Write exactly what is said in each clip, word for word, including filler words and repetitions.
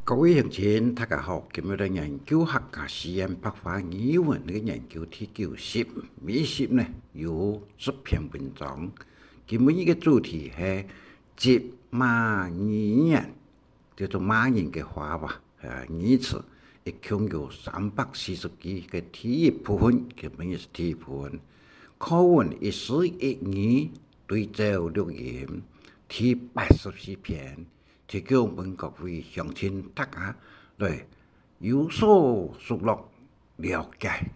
各位鄉親，大家好！今日來研究客家四縣白話語文个研究第九集，每集呢有十篇文章。今日个主題係責罵語言，叫做罵人个話吧，呃，語詞，一共有三百四十句。个第一部分，今日係第一部分，課文一字一語對照錄音，第八十四篇。 提供分各位鄉親大家來有所熟絡、了解。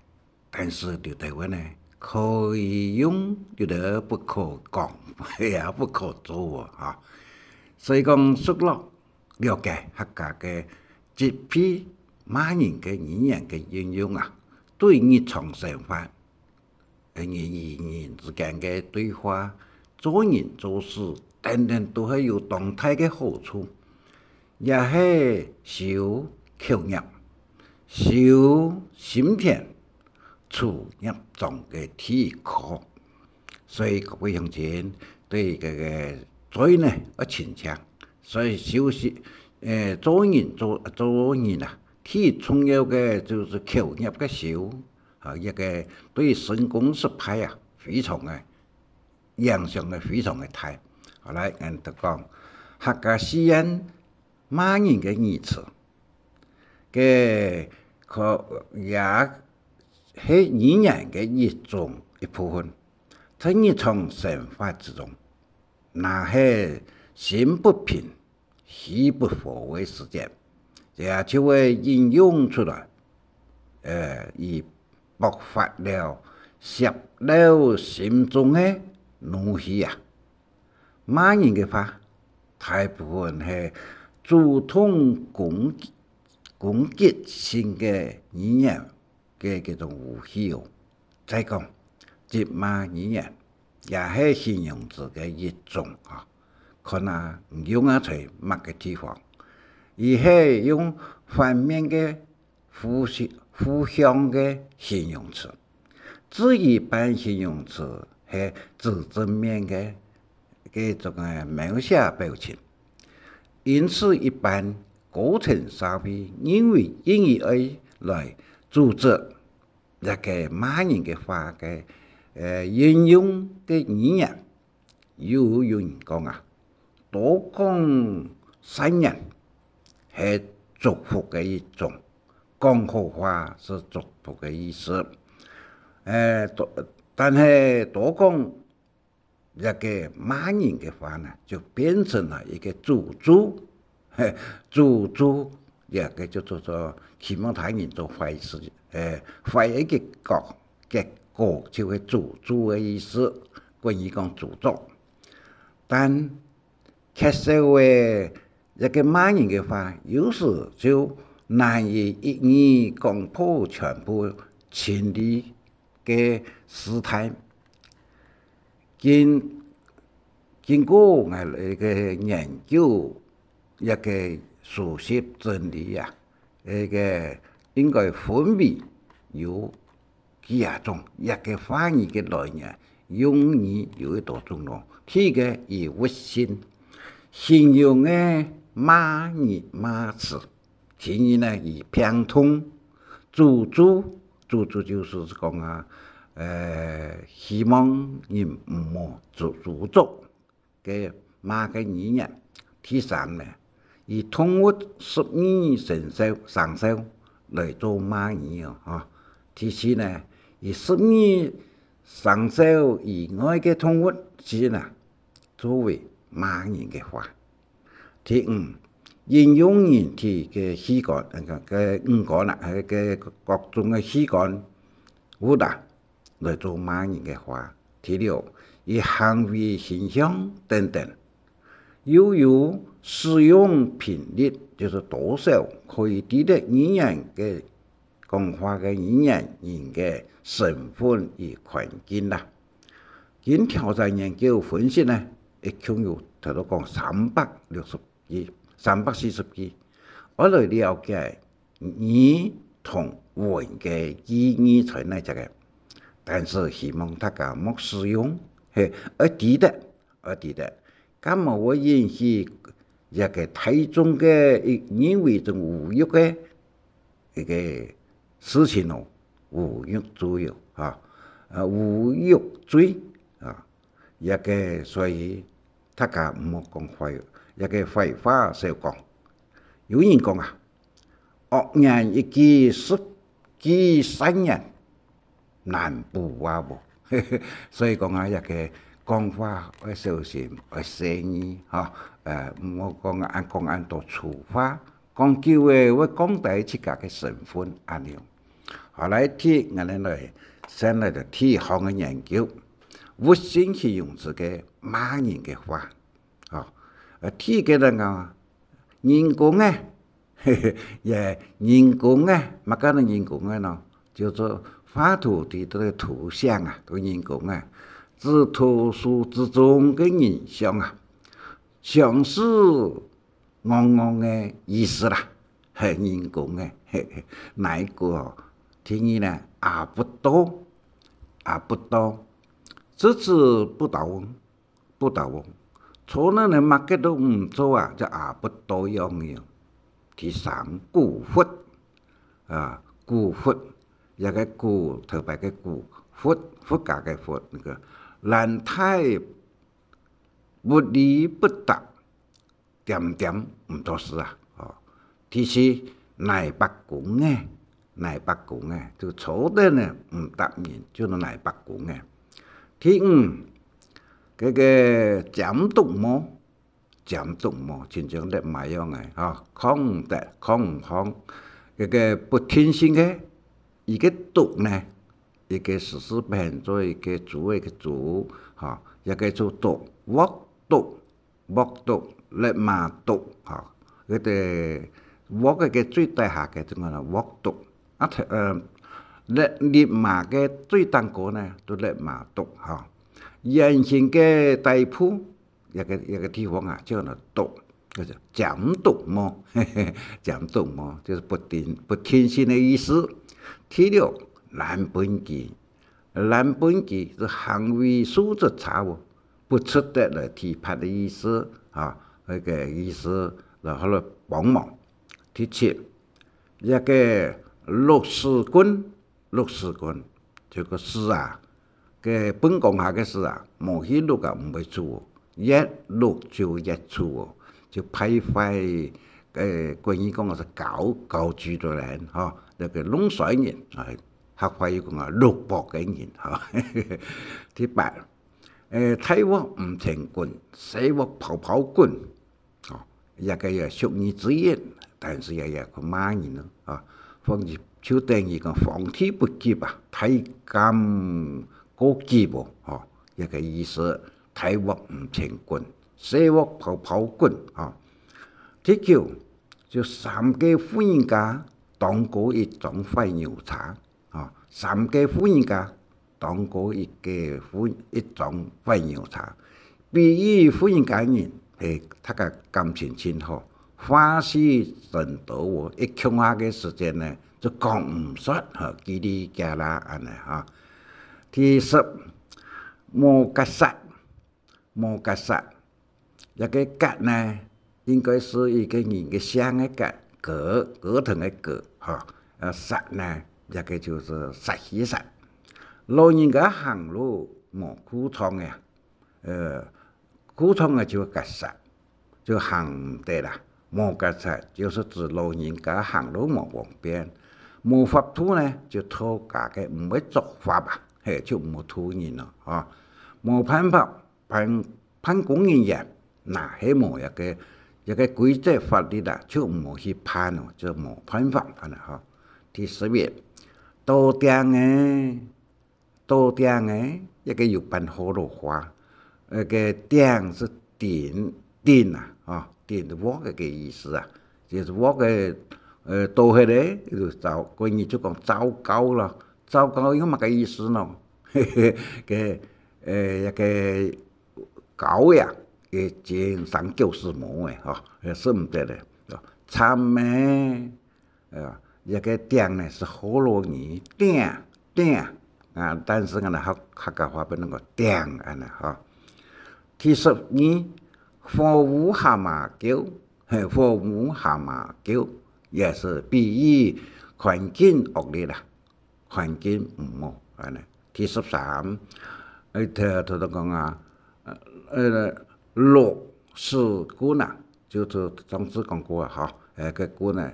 但是留台灣呢，可以用，有兜不可講，也不可做啊，哈。所以講，熟絡、了解客家个責備罵人个語言个應用啊，對日常生活 人與人之間个對話、做人做事等等，都係有當大个好處，也係修口業、修心田、除業障个第一課。所以各位鄉親，對這个嘴呢，愛清淨。所以修習，呃，做人，做，做人啊，最重要个就係口業个修。 啊，這个對成功失敗啊，非常个影響个非常个大。好，來，𠊎等講，客家四縣罵人个語詞，个可也係語言个一種一部分，在日常生活之中，若係心不平、 氣不和个時節，這就會應用出來，呃，以爆發了、洩漏心中个怒氣啊。罵人个話，大部分係主動攻擊、攻擊性个語言 个這種武器哦。再講，責罵語言也係形容詞个一種啊。看啊，你用啊在麼个地方，佢係用反面个負，負向个形容詞。至於一般形容詞係指正面个，个種个描寫表情。因此，一般高層社會認為應該愛來組織 這个罵人个話个，呃，應用个語言，又有人講啊，多講善言係祝福个一種，講好話係祝福个意思。呃，多，但係多講 這个罵人个話呢，就變成了一个詛咒。嘿，詛咒，這个就做做，希望他人做壞事，誒，壞个結果，結果就係詛咒个意思，關於講詛咒。但缺少个 這个罵人个話，有時就難以一語講破全部真理个事態。經，經過𠊎个研究，這个事實真理啊，這个應該分為有 幾下種，這个話語个來源，用語有幾多種咯。第一个以物性，形容个罵人罵詞。第二呢，以病痛，詛咒，詛咒就係講啊，呃，希望人毋好詛，詛咒 个罵个語言。第三呢，以動物十二生肖，生肖來做罵語哦，吼。第四呢，以十二生肖以外个動物之呢，作為罵人个話。第五，引用人體个器官，呃，个五官啊，呃，个各種个器官物啊， 來做罵人个話。第六，以行為、形象等等，又有使用頻率，就係多少，可以知得語言个，講話个語言人个身份與環境啦。經調查研究分析呢，一共有頭先講三百六十句，三百四十句，愛來了解 語同文个意義在哪隻个。但是希望大家莫使用，係，愛知得，愛知得，該無會引起這个大眾个一認為種侮辱个一个事情哦，侮辱罪哦，哈，呃，侮辱罪啊，這个所以大家毋好講壞，這个壞話少講。有人講啊，惡言一句，十句善言， 難補啊無。所以講啊，這个講話愛小心，愛細義，吼，呃，毋好講恁，講恁多粗話，講久了會降低自家个身份，恁樣。好，來，第，𠊎等來，先來到第一項个研究，物性形容詞个罵人个話。吼，呃，第一个人講，人講个， 也人講个，麼个人講个呢？就係畫圖裡肚个圖像啊，都人講个，指圖書之中个人像啊，像是戇戇个意思啦，係人講个，嘿嘿，哪一個哦？第二呢，阿不多，阿不多，支支吾吾， 不到哦，不到哦。做人呢，麼个都毋做啊，就阿不多樣樣。第三，古佛，啊，古佛，這个古，頭擺个古，佛，佛家个佛，那個，蘭台不離不搭， 恬恬毋做事啊，吼。第四，泥伯公仔，泥伯公仔，就坐等呢，毋答人，就泥伯公仔。第五，該个尖毒毛，尖毒毛，親像烈馬樣个，吼，囥毋得，囥毋䟘。該个不定性个，一个毒呢，一个時時變做一个豬个豬，吼，一个就毒，鑊毒， 鑊毒、烈馬毒，吼，該个鑊个最底下个就講做鑊毒。啊，呃，烈，烈馬个最頂高呢，就烈馬毒，吼。圓形个底部，一个，一个地方啊，就講做毒，就是尖毒毛，尖毒毛，就是不定，不定性个意思。第六，懶糞屐， 懶糞屐係行為素質差哦，不值得來提拔个意思，啊，該个意思，然後來幫忙。第七，這个熝屎棍，熝屎棍，就係屎啊，該糞缸下个屎啊，無去熝啊，毋會臭哦，越熝就越臭哦，就敗壞，呃，國語講个係攪，攪局个人，吼，該个弄衰人，哎， 客話又講啊，熝鑊个人，吼。第八，呃，大鑊毋成滾，細鑊泡泡滾，吼，這个也俗語之一，但是也，也去罵人咯，吼。反正就等於講皇帝不急啊，太監過急哦，吼，這个意思，大鑊毋成滾，細鑊泡泡滾，吼。第九，就三个婦人家當過一張壞牛叉， 吼，三个婦人家當過一个婦，一張壞牛叉。比喻婦人家人，係，大家感情盡好，話事真多哦，一共下个時間呢，就講毋煞，吼，嘰哩呱啦恁呢，吼。第十，無結煞， 無結煞。這个結呢，應該係一个人个姓个結，葛，葛藤个葛，吼。呃，煞呢，這个就係煞氣煞。老人家行路無褲襠个，呃，褲襠个就結煞，就行毋得啦。無結煞，就係指老人家行路無方便。無法度呢，就討家个毋會作法啊，嘿，就毋好渡人咯，吼。無辦法， 辦，辦公人員，若係無一个，一个規則法律啊，就毋好去辦哦，就無辦法恁呢吼。第十一，倒釘仔，倒釘仔，一个有半學老話，該个釘係釘，釘啊，吼，釘鑊个意思啊，就係鑊个，呃，倒忒咧，就糟，國語就講糟糕咯，糟糕有麼个意思呢？嘿嘿，个，呃，一个 狗呀，个精神就是無个，吼，也係毋得个，慘个，呃，這个釘呢係學老語，釘，釘，啊，但是呢，客，客家話變成个釘，恁呢，吼。第十二，火烏蛤蟆噭，嘿，火烏蛤蟆噭，也係比喻環境惡劣啊，環境毋好，恁呢。第十三，呃，頭，頭，頭講啊，呃，呃，礱屎棍啊，就係上次講過啊，吼，呃，个棍啊，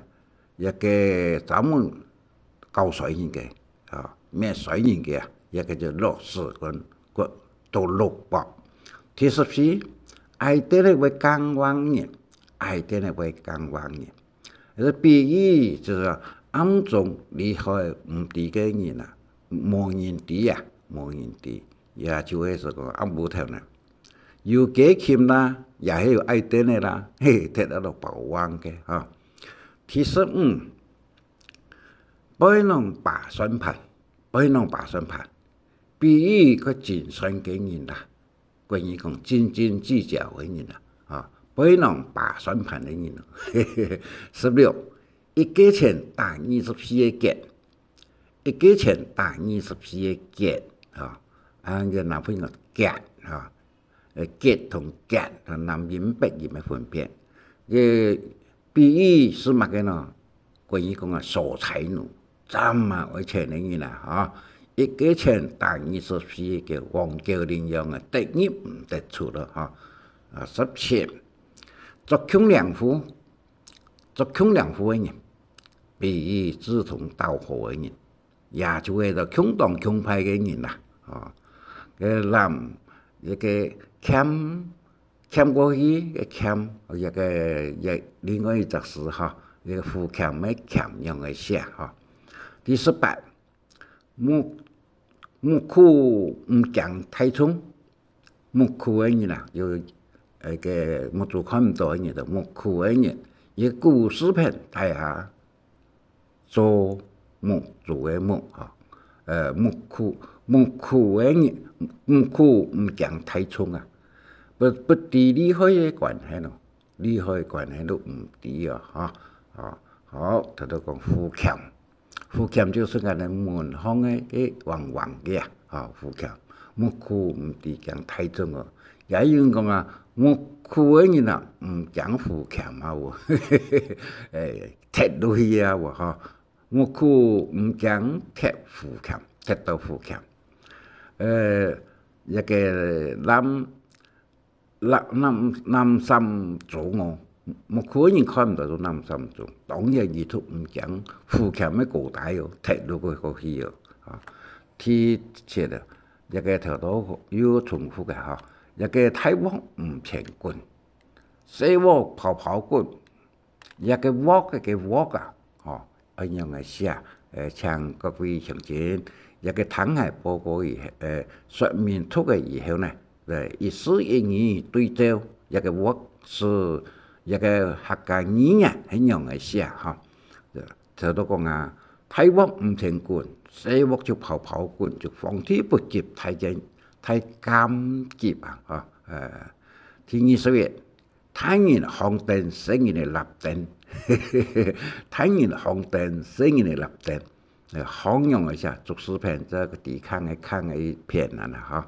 一个專門搞衰人个，啊，滅衰人个啊，一个就礱屎棍，棍，都礱爆。第十四，愛等个會更旺人，愛等个會更旺人。 這比喻就係暗中利害毋知个人啊，無人知啊，無人知，也就係講暗晡頭呢，有雞禽啦，也係有愛等个啦，嘿，忒到都包旺个哈。第十五，背囊扒算盤，背囊扒算盤，比喻个精算个人啦。 國語講斤斤計較个人啊，啊，背囊扒算盤个人啊。十六，一個錢打二十四个結，一個錢打二十四个結，啊，啊，个男朋友結，啊，呃，結同結，啊，南音北音个分別。个比喻係麼个呢？ 國語講啊，守財奴，專門愛錢个人啊，哈，一個錢打二十四个黃狗領樣啊，得入毋得出了，哈。啊，十七，作窮領富，作窮領富个人，比喻志同道合个人，也就係到窮當窮派个人啦，啊，个濫，一个欠 欠過去个欠，一个，一，另外一隻字哈，一个富欠个欠樣个寫哈。第十八，目，目苦毋驚體重，目苦个人啊，有，呃，个目珠看毋到个人，就目苦个人，一个故事片底下 做目珠个目，哈，呃，目苦，目苦个人，目苦毋驚體重啊，不，不知利害个關係咯，利害个關係都毋知啊，哈，啊，好，佢就講富欠，富欠就係𠊎等門項个，个旺旺个啊，哈，富欠，目苦毋知驚體重哦，也有人講啊，目苦个人啊，毋驚富欠啊，哦，誒， 跌落去啊，哦，吼，目苦毋驚跌富欠，跌到富欠。呃，一个濫，濫，濫，濫糝糉哦，目苦个人看毋到做濫糝糉，當然佢就毋驚富欠个高低哦，跌落去過去哦，啊，第七啊，一个頭到尾重複个吼，一个大鑊毋穿滾，細鑊泡泡滾， 這个鑊，這个鑊啊，吼，恁樣个寫，呃，請各位鄉親，這个聽下報告以後，呃，說明讀个以後呢，呃，一字一語對照，這个鑊係這个客家語言恁樣个寫，吼。呃，頭到講啊，大鑊毋穿滾，細鑊就泡泡滾，就皇帝不急太監，太監急啊，吼，呃，第二十一， 大人䟘凳，細人仔立凳。大人䟘凳，細人仔立凳。呃，䟘樣个寫，竹字邊，這个竹空个空个片啊，吼。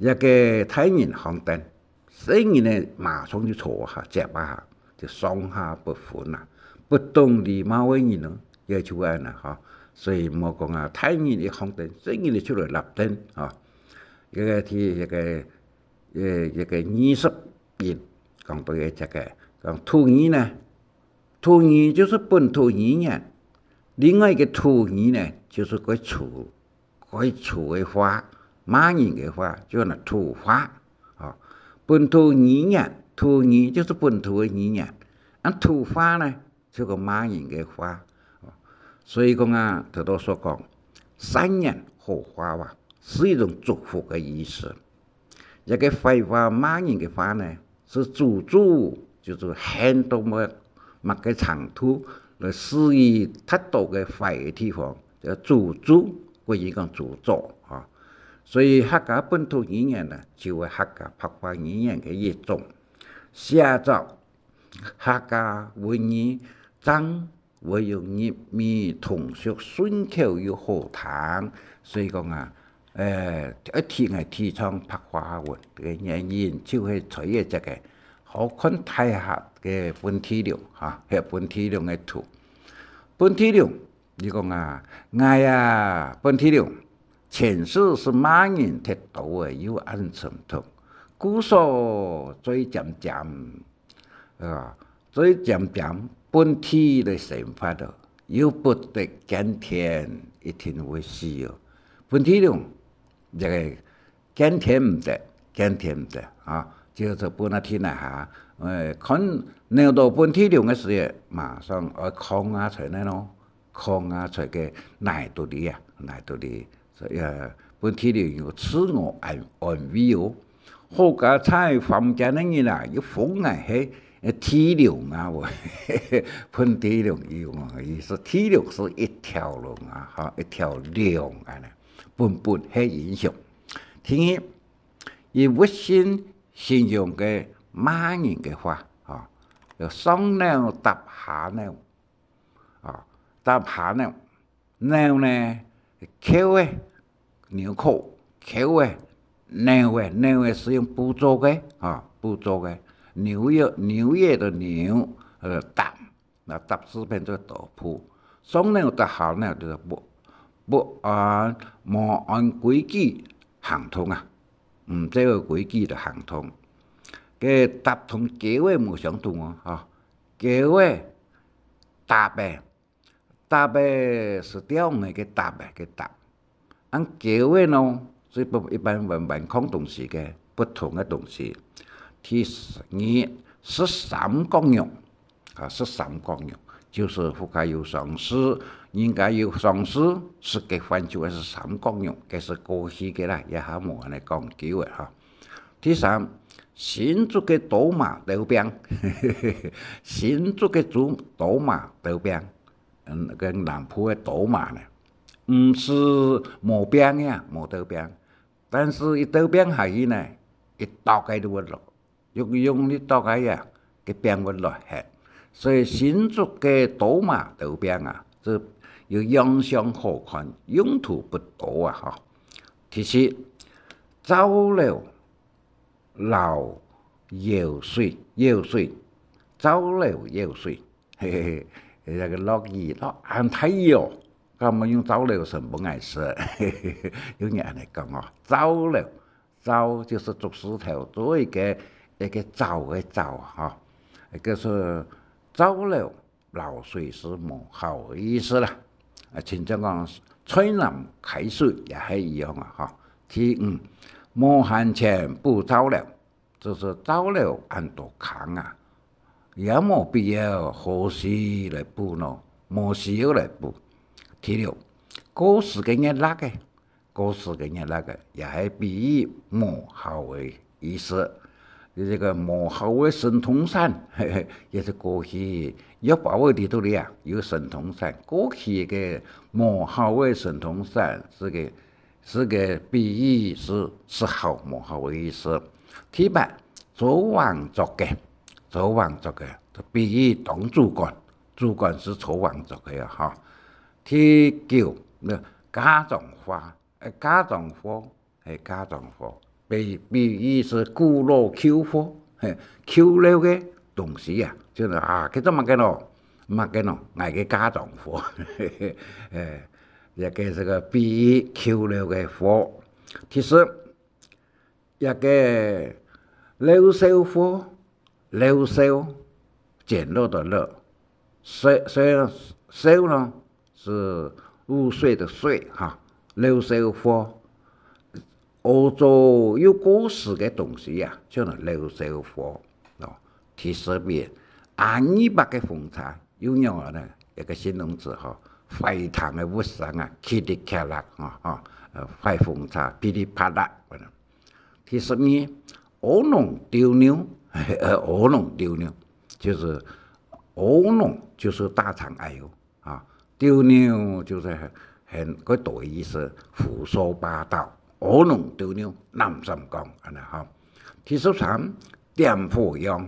這个大人䟘凳，細人仔馬上就坐下，接啊下，就上下不分啊，不懂禮貌个人咯，也就恁樣，吼。所以莫講啊，大人一䟘凳，細人仔就來立凳，吼。這个第，這个，呃，這个二十一， 講到个這个，講土語呢，土語就係本土語言，另外一个土語呢，就係該處，該處个話，罵人个話，就講土話，吼。本土語言，土語就係本土个語言，啊，土話呢，就講罵人个話。所以講啊，頭頭所講，善言好話啊，係一種祝福个意思。 這个壞話罵人个話呢，係詛咒，就係喊到麼，麼个程度，來使佢達到个壞个地方，叫詛咒，國語講詛咒，吼。所以客家本土語言呢，就係客家白話語言个一種。寫作，客家文言正 會用入耳、通俗、順口又好聽。所以講啊，呃，一定愛提倡白話文，這个原因就係在於這个，好看大下个本地龍，哈，係本地龍个圖。本地龍，佢講啊：「𠊎啊，本地龍，前世係麼人忒多仔又恁沉痛，故所最漸漸，啊，最漸漸本地來生活了，又不得見天，一定會死哦。」本地龍，這个見天毋得，見天毋得啊，就係本來天啊下，呃，看，扭到本地龍个時節，馬上愛囥啊在哪咯，囥啊在个泥肚裡啊，泥肚裡。所以，呃，本地龍有自我安，安慰哦。好佳哉凡間个人啊，又封𠊎係，呃，地龍啊，哦，本地龍有哦，意思地龍係一條龍啊，哈，一條龍啊呢。 本本係英雄。第二，佢不信形容个罵人个話，吼，有上腦搭下腦，啊，搭下腦，腦呢，扣仔，紐扣，扣仔，扭仔，扭仔係用布做个，啊，布做个，紐仔，紐仔个紐，呃，搭。 那搭字邊做倒布，上腦搭下腦就係不，不按，無按規矩行動啊，毋照規矩就行動。該搭同勾仔無相同哦，吼。勾仔，搭仔，搭仔係吊仔个搭仔，个搭。 恁勾仔呢，係分一般彎彎囥東西个，不同个東西。第二，係三角形，啊，係三角形，就係屋下有喪事，人家有喪事，係个飯就係三角形，該係過去个啦，這下無恁樣講究个哈。第三，新竹个刀嫲刀柄，新竹个刀，刀嫲刀柄。 嗯，該南部个刀嫲呢，毋係無柄呀，無刀柄，但係一刀柄下去呢，一剁个就會落，用，用力剁个呀，該柄會落忒。所以新竹个刀嫲刀柄啊，係有樣相好看，用途不多啊，吼。第四，燥流 摎舀水，舀水，燥流舀水，嘿嘿嘿，該个落雨，落恁大雨哦，敢會用燥流水分𠊎食？有人恁樣講哦，燥流，燥就係竹字頭，做一個，一個燥个燥，吼，一個係燥流， 摎水係無效个意思啦。啊，親像講，菜籃㧡水也係一樣啊，吼。第五，無閒錢補燥流，就係燥流恁多空啊，也無必要好時來補咯，無需要來補。第六，過時个熱辣个， 過時个熱辣个，也係比喻無效个意思。這個無效个神通傘，嘿嘿，也係過去，約伯个裡肚裡啊，有神通傘，過去个無效个神通傘，係个，係个比喻，係，係效無效个意思。第八，做橫作个，做橫作个，比喻當主管，主管係做橫作个啊，吼。第九，該嫁妝貨， 呃，嫁妝貨，係嫁妝貨。比，比喻係古老舊貨，嘿，舊了个東西啊，就係啊，該做麼个咯？麼个咯？𠊎个嫁妝貨。欸，這個係个比喻舊了个貨。第十，這個漏銷貨，漏銷，撿漏个漏，銷，銷，銷咯， 係午睡个睡哈，漏銷貨。屙糟又過時个東西啊，就係漏銷貨咯。第十一，阿二伯个風車，又仰仔呢？一個形容詞哈，壞聽个物聲啊，噼里啪啦哈，哈，呃，壞風車，噼里啪啦。第十二，烏龍鬥牛，烏龍鬥牛，就係烏龍就係大腸癌哦。 啊，鬥牛就係很，很過多个意思，胡說八道，烏龍鬥牛，南三講，恁樣哈。第十三，點火樣，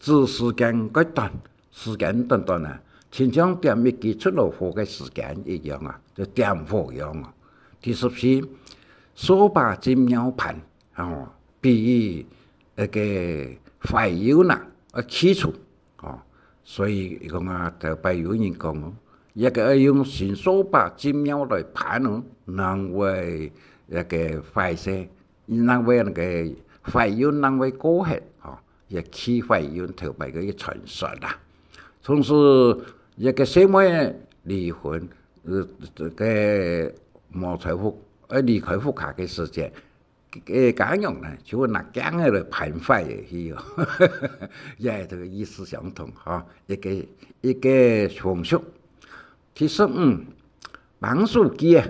指時間過短，時間短短啊，親像點一支出爐火个時間一樣啊，就點火樣啊。第十四，掃把進尿盤， 哦，比喻該個壞油囊，愛去除，哦。所以講啊，頭擺有人講哦，這个愛用新掃把進廟來盤哦，正會這个壞勢，正會那个壞運正會過忒，哦，這去壞運頭擺个一傳說啦。同時，這个細妹離婚，呃，這个無在屋，呃，離開屋下个時節，个家娘呢，就拿鏡仔來盤壞个去哦，也係這个意思相同哈，一个一个风俗。第十五，绑手机啊，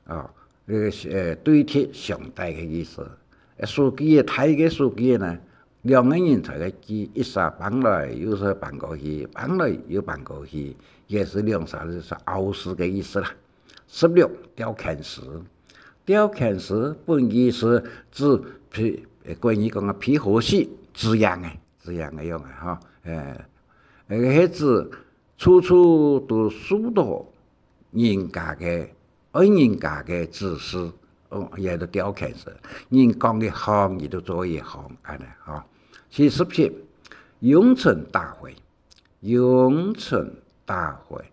哦，這个呃对贴相带个意思。呃手机啊，大个手机呢，两个人在个机，一下绑來，又是绑过去，绑來又绑过去，也是两下就是拗事个意思啦。 十六，吊kend石。吊kend石本意是指皮，呃，國語講个皮猴戲，止癢个，止癢个樣个哈。呃，呃，係指處處都受到人家个，愛人家个指示，哦，也就吊kend石。人講一項，佢就做一項，恁呢哈。第十七，拥城打槐。 拥城打槐，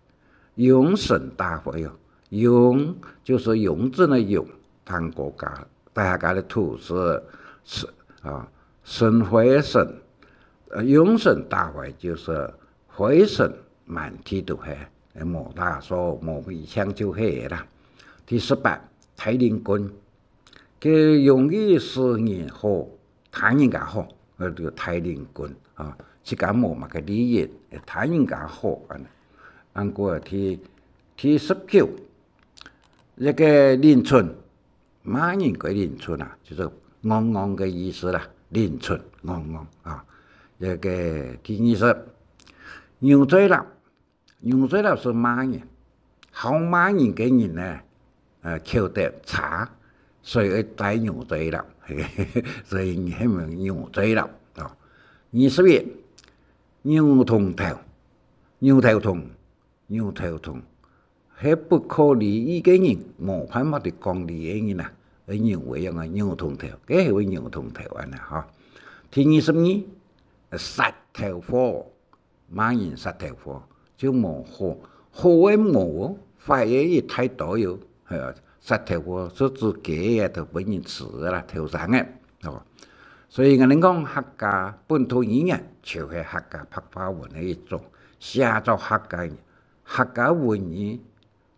拥城打槐哦，拥就是拥挤个拥，大家个，大家个土字，是啊，生槐个生，呃，拥城打槐就是槐城滿地都係，無打掃，無衛生就係啦。第十八，大鄰棍，佢容易使人好， 他人家好，呃，這个大鄰棍啊，自家無麼个利益，他人家好，恁呢。恁過第，第十九，這个鄰脣，罵人个鄰脣啊，就係戇戇个意思啦，鄰脣，戇戇啊。這个第二十，牛嘴搦， 牛嘴搦係罵人，好罵人个人呢，呃，口德差，所以愛戴牛嘴搦，所以係名牛嘴搦哦。二十一，牛同頭，牛頭痛，牛頭痛，係不可理喻个人，無辦法去講理个人啊，係牛个樣啊，牛同頭，該係會牛同頭恁呢哈。第二十二，殺頭禍。 罵人殺頭禍，就無好，好个無，壞个一大堆喲。係啊，殺頭禍係指雞仔都分人食个啦，頭生个，哦。所以𠊎等講客家本土語言，就係客家白話文个一種，寫作客家，客家文語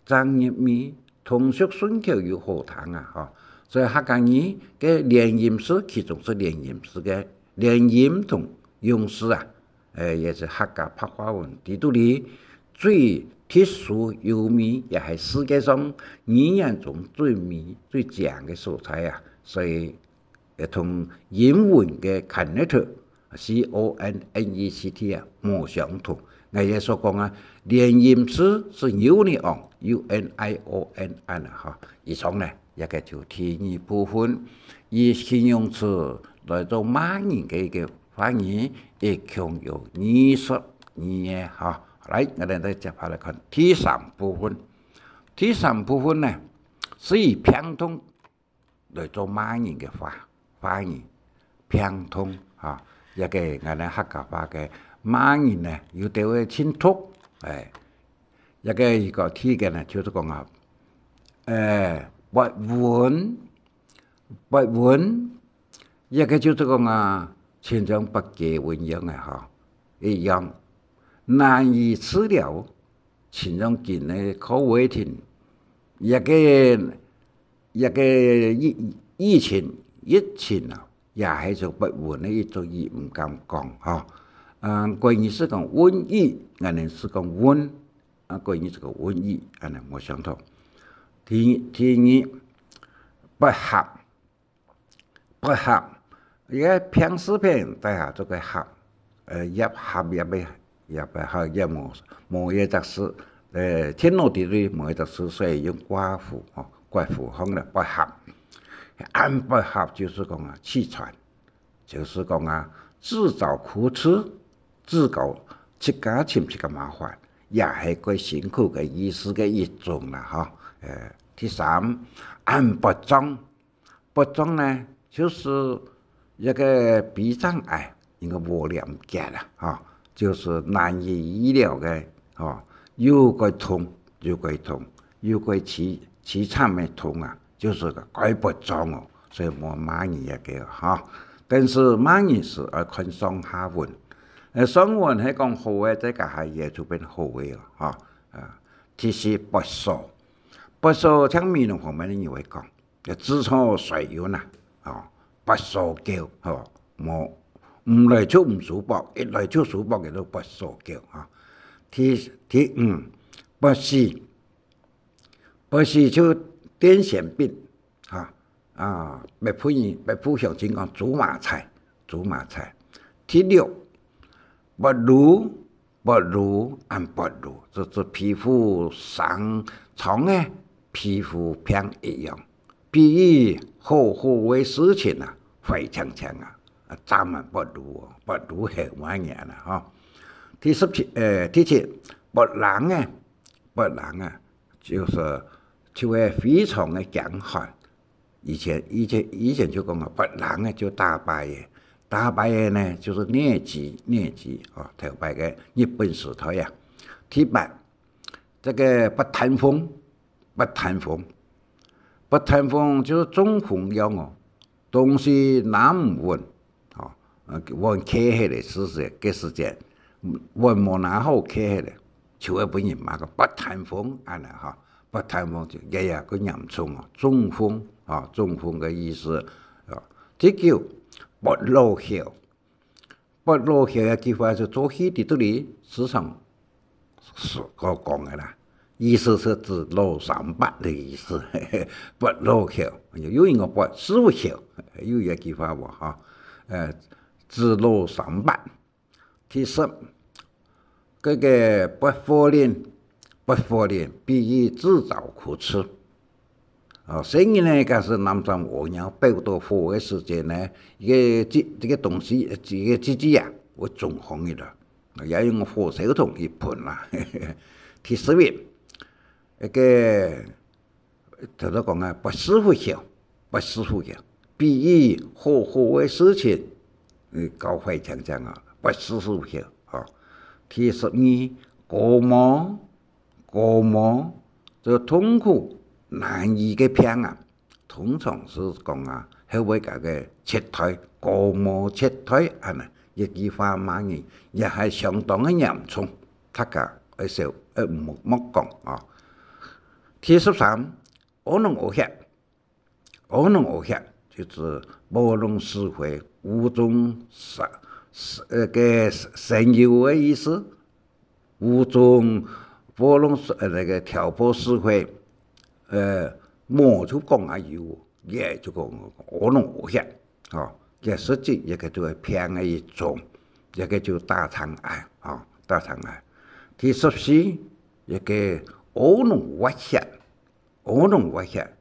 正入味，通俗順口又好聽啊，吼。所以客家語个連音詞，其中係連音詞个連音同用詞啊，誒，也係客家白話文裡肚裡最特殊優美，也係世界上語言中最美、最靚个所在啊。所以 也同英文个connect，C O N N E C T啊，無相同。𠊎也所講啊，連音詞係union，U N I O N，恁呢吼。以上呢，這个就第二部分，以形容詞來做罵人个一个話語，一共有二十二个吼。來，𠊎等再接下來看第三部分。第三部分呢，係以病痛 來做罵人个話，話語，病痛，哈。這个𠊎等客家話个罵人呢，有兜个盡毒，誒，這个一个第一个呢，就係講啊，誒，發瘟，發瘟，這个就係講啊，親像發雞瘟樣个吼，一樣，難以治療， 親像今个COVID，這个，這个疫，疫情，疫情啊，也係做發瘟个一種，佢毋敢講，吼。啊，國語係講瘟疫，𠊎等係講瘟，啊，國語係講瘟疫，恁呢無相同。第，第二，發痚， 發痚，這个病字邊底下做个合，呃，葉合葉个，葉个合，葉無，無一隻字，呃，電腦裡肚無一隻字，所以用括弧，吼，括弧項了，發痚。恁發痚就係講啊，氣喘，就係講啊，自找苦吃，自找自家尋自家麻煩，也係過辛苦个意思个一種啦，吼。呃，第三，恁發脹， 發脹呢，就係一个脾臟癌，應該無連結啊，哈，就是難以預料个，哈，又過痛，又過痛，又過淒，淒慘个痛啊，就是該發作哦，所以無罵人个哈。但是罵人係愛看上下文，呃，上文係講好个，這个下也就變好个哦，哈，啊，第四發燒，發燒像美濃方面个人會講， 就自從水運啊，哦，發燒狗，吼，無，毋來就毋舒服，一來就舒服，叫做發燒狗，哈。第，第五，發屎，發屎就癲癇病，哈，啊，北部人，北部鄉親講豬嫲菜，豬嫲菜。第六，發癆， 發癆，恁發癆，就，就皮膚生瘡个，皮膚病一樣。比喻好好个事情啊，壞淨淨啊，啊，正恁發癆哦，發癆係麼人啊，吼。第十七，呃，第七，發冷个，發冷个，就係，就係非常个驚寒， 以前，以前，以前就講啊，發冷个就打敗个，打敗个呢，就係瘧疾，瘧疾，哦，頭擺个日本時代啊。第八，這个發痞瘋，發痞瘋，發痞瘋就係中風樣哦，東西拿毋穩，哦，呃，碗徛起來，係，係，該時節，碗無拿好徛起來，就會分人罵个發痞瘋，恁呢哈。 發痞瘋就，也，也，較嚴重哦，中風，啊，中風个意思，啊。第九，發老嬈，發老嬈个句話就做戲裡肚裡時常係講，講个啦，意思係指老三八个意思，發老嬈，又有人講發屎朏嬈，有一句話無，哈，呃，指老三八。 第十，該个發火輪，發火輪，比喻製造苦吃。哦，細人呢，假使淰淰屙尿，飆到火个時節呢，一个這，這个東西，一个機器啊，會中風去了，也用火燒桶去噴啦。第十一，該个 頭頭講啊，發屎朏嬈，發屎朏嬈，比喻好好个事情，呃，搞壞淨淨啊，發屎朏嬈，吼。第十二，感冒，感冒，這个痛苦難醫个病啊，通常係講啊，係會該个切胎，感冒切胎恁呢，一句話罵人，也係相當个嚴重，大家愛小，愛莫，莫講啊。第十三， 屙膿屙血，屙膿屙血，就係暴弄屎朏，污糟身，呃，个身有个意思。污糟，暴弄屎，呃，該个挑撥屎朏，呃，無就講啊有，也就講屙膿屙血，吼，這實際一个就係病个一種，一个就大腸癌，吼，大腸癌。第十四，一个屙膿滑血，屙膿滑血，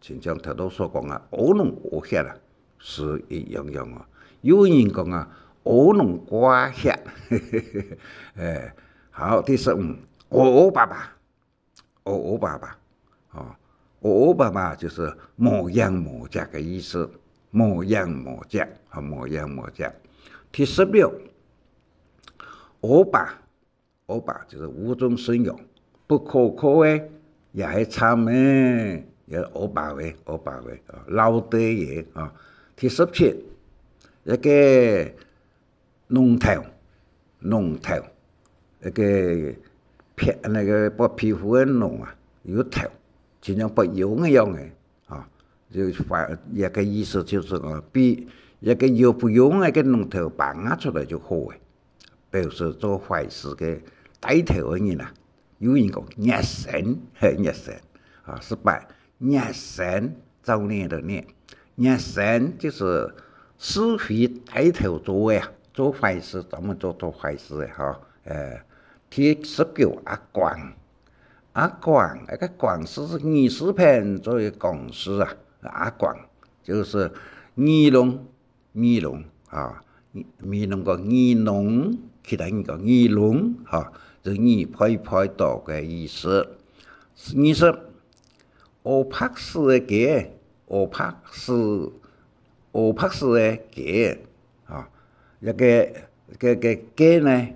親像頭頭所講啊，屙膿屙血啊，係一樣樣哦。有人講啊，屙膿掛血。哎，好，第十五，屙屙巴巴，屙屙巴巴，哦，屙屙巴巴就係無影無跡个意思，無影無跡，啊，無影無跡。第十六，屙巴， 屙巴就係污糟身樣，不可靠个，也係慘个，也屙巴个，屙巴个，啊，落地个，啊。第十七，一个膿頭，膿頭，一个皮，該个發皮膚个膿啊，有頭，親像發癰个樣个， 啊，就話，這个意思就係講，比這个有不用个个膿頭拔出來就好个，表示做壞事个帶頭个人啊，有人講孽神，嘿，孽神，啊，十八，孽神，造孽个孽，孽神就係是非帶頭做个啊，做壞事，專門做，做壞事个哈，呃，第十九，阿光， 阿光，該个光係女字邊做个光字啊，阿光，就係耳聾，耳聾啊，美濃講耳聾，其他人講耳聾，哈，就耳背背到个意思。二十，屙白屎个雞，屙白屎，屙白屎个雞，啊，這个，个，个个呢，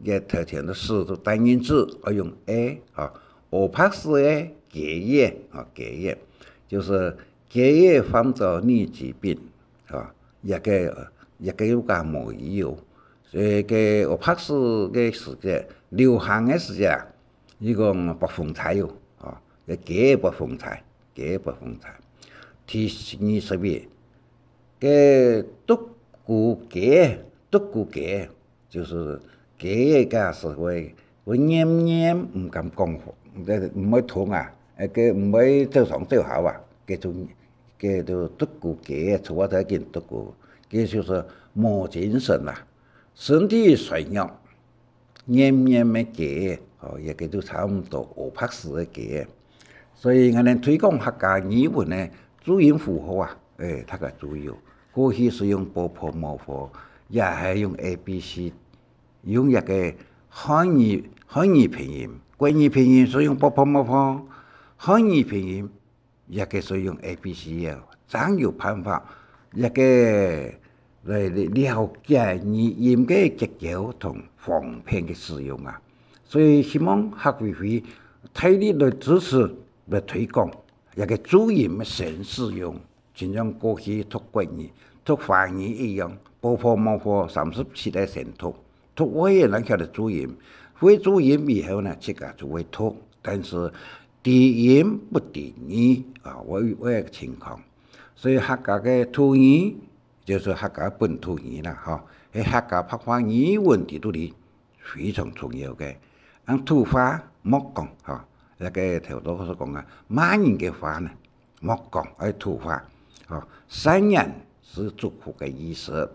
个頭前个字都單音字，愛用e，哈。歐白字个个月，哈，个月，就是个月患著瘧疾病，哈，這个，這个又加無醫哦。所以个歐白字个時節，流行个時節啊，佢講發風搓哦，哈，个个發風搓，个个發風搓。第二十一，个獨孤个，獨孤个， 就係个个係會，會黏黏，毋敢講話，毋會動啊，个毋會走上走下啊，个就，个就獨孤个，坐啊在緊獨孤，个就係無精神啦，身體衰弱，黏黏个个，哦，這个就差毋多歐白字个个。所以𠊎等推廣客家語文个注音符號啊，誒，大家注意哦。 過去係用ㄅㄆㄇㄈ，也係用A B C，用這个漢語，漢語拼音，國語拼音係用ㄅㄆㄇㄈ，漢語拼音這个係用A B C个，正有辦法這个來了解語音个結構同方便个使用啊。所以希望客委會大力來支持，來推廣這个注音个新使用。 親像過去讀國語、讀華語一樣，ㄅㄆㄇㄈ三十七个先讀，讀會个人曉得注音，會注音以後呢，自家就會讀，但是知音不知義啊，有，有个情況。所以客家个土語，就係客家本土語啦，吼，係客家白話語文制度裡 非常重要个。恁土話莫講，吼，這个頭先所講啊，罵人个話呢，莫講，愛土話，吼，善言係祝福个意思，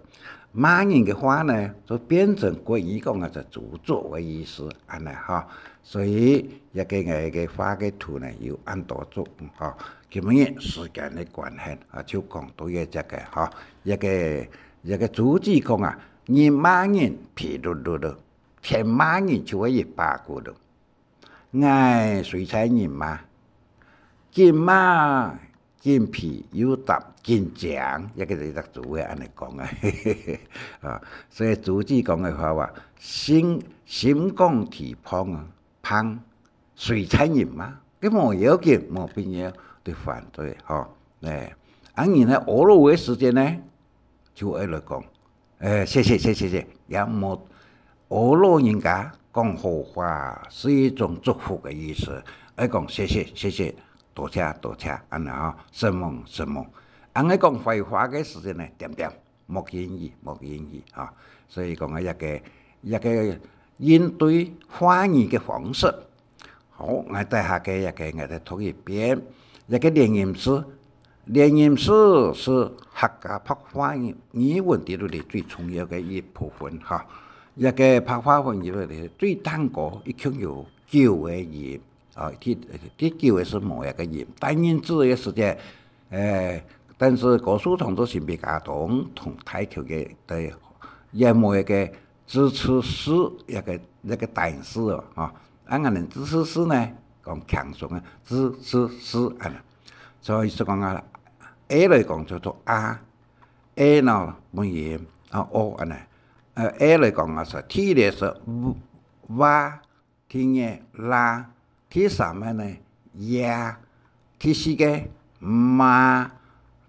罵人个話呢，就變成國語講啊，就詛咒个意思，恁呢，吼。所以，這个𠊎个話个圖呢，有恁多種，吼。今日時間个關係啊，就講到這个，吼。這个，這个朱子講啊，日罵人皮碌碌咯， 天罵人就會一把骨咯。𠊎水彩人嘛，緊罵緊皮又搭緊靚，這个就係做會恁呢講啊。啊，所以朱子講个話話，心，心肝地方啊，芳，水彩人嘛，佢無要緊，無必要對反對，吼。誒，啊，人在阿羅个時節呢，就愛來講， 誒，謝謝，謝謝，謝謝，也莫阿羅人家講好話，係一種祝福个意思。愛講謝謝，謝謝，多謝，多謝，恁呢吼，承蒙，承蒙。恁呢講壞話个時節呢，恬恬，莫言語，莫言語，吼。所以講啊，這个，這个應對話語个方式， 好，𠊎等下个這个𠊎再讀一遍。這个連音字，連音字係客家白話語文裡肚裡最重要个一部分哈。這个白話文裡肚裡最頂高一共有九个音，啊，第，第九个係無一个音。單音字个時節，誒，但是高樹堂就先比較同，同大口个，對，也無一个 支持是一个，一个單詞哦，吼。啊，𠊎等支持是呢，講輕鬆个，支持是恁呢。所以係講啊，A來講就讀啊，A呢，本音，啊，O恁呢。呃，A來講啊，係第一个係哇，第二个啦， 第三个呢，呀，第四个，嘛，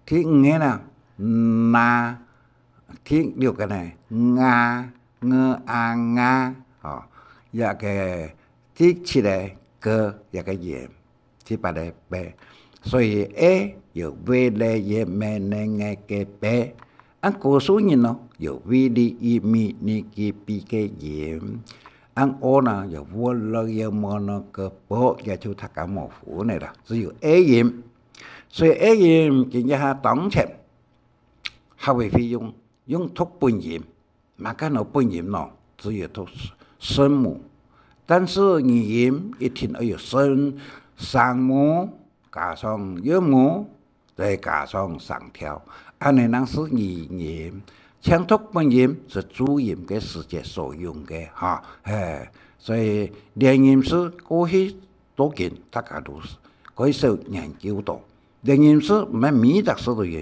第五个呢，那，第六个呢，nga，ng、a、nga，吼，這个第七个，g，這个音，第八个，b。所以A有V、L、Y、M、N、Ng个B， 恁高樹人呢，有V、L、I、M、N、G、B个音。恁O呢，有W、L、Y、M、N个B，也就大家無分个啦，只有A音。所以A音今日下當前，客委會用，用讀本音，嘛看到本音咯，只有讀聲母。但是語音一定愛有聲，聲母 加上韻母，再加上聲調，恁呢正係語音。像讀本音係注音个時節所用个哈，嘿，所以連音字過去到今大家都較少研究到。連音字毋係每隻字都有，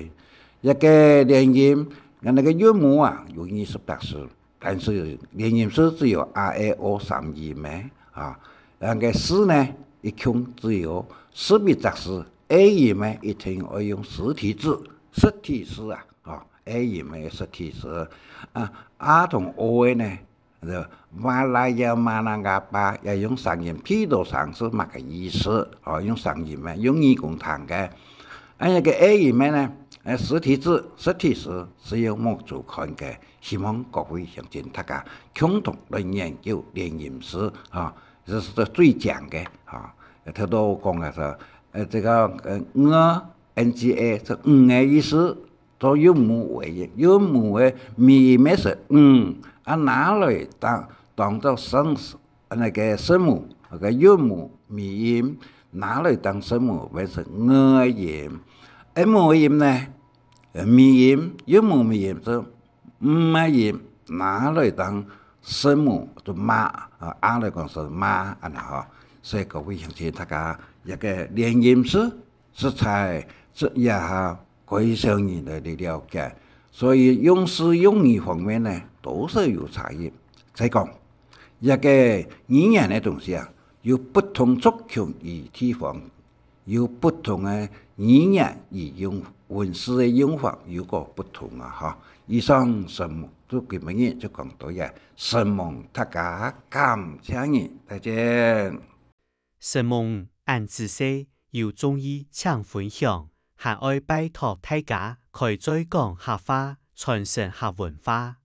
一个連音 𠊎等个韻母啊，有二十隻字，但是連音字只有a、e、o三音个啊。𠊎等个字呢，一共只有十一隻字，a音个一定愛用實體字，實體字啊，哦，a音个實體字啊，a同o个呢， 就哇啦呀嘛啦嘎巴，也用聲音，鼻著聲係麼个意思？哦，用聲音个，用耳公聽个。恁樣个a音个呢，呃，實體字，實體字係用目珠看个，希望各位鄉親大家共同來研究連音字，哈，這係最靚个，哈。頭頭講个係，呃，這個，呃，ng、nga係五个意思， 做韻母尾音，韻母个尾音个係ng，啊，拿來當，當做聲，那個聲母，那個韻母尾音，拿來當聲母，變成ng个音。m个音呢，呃，尾音，韻母尾音係m个音，拿來當聲母，就ma，啊，a來講係ma，恁樣吼。所以各位鄉親，大家一個連音字， 實在這也係蓋少人來了解，所以用字用語方面呢，都係有差異。再講，一個語言个東西啊，有不同族群與地方，有不同个語言與用，文字个用法有個不同啊，哈。以上承蒙，就今晡日就講到這，承蒙大家，感謝你，再見。 承蒙恁仔細，有中意請分享，還愛拜託大家開嘴講客話，傳承客文化。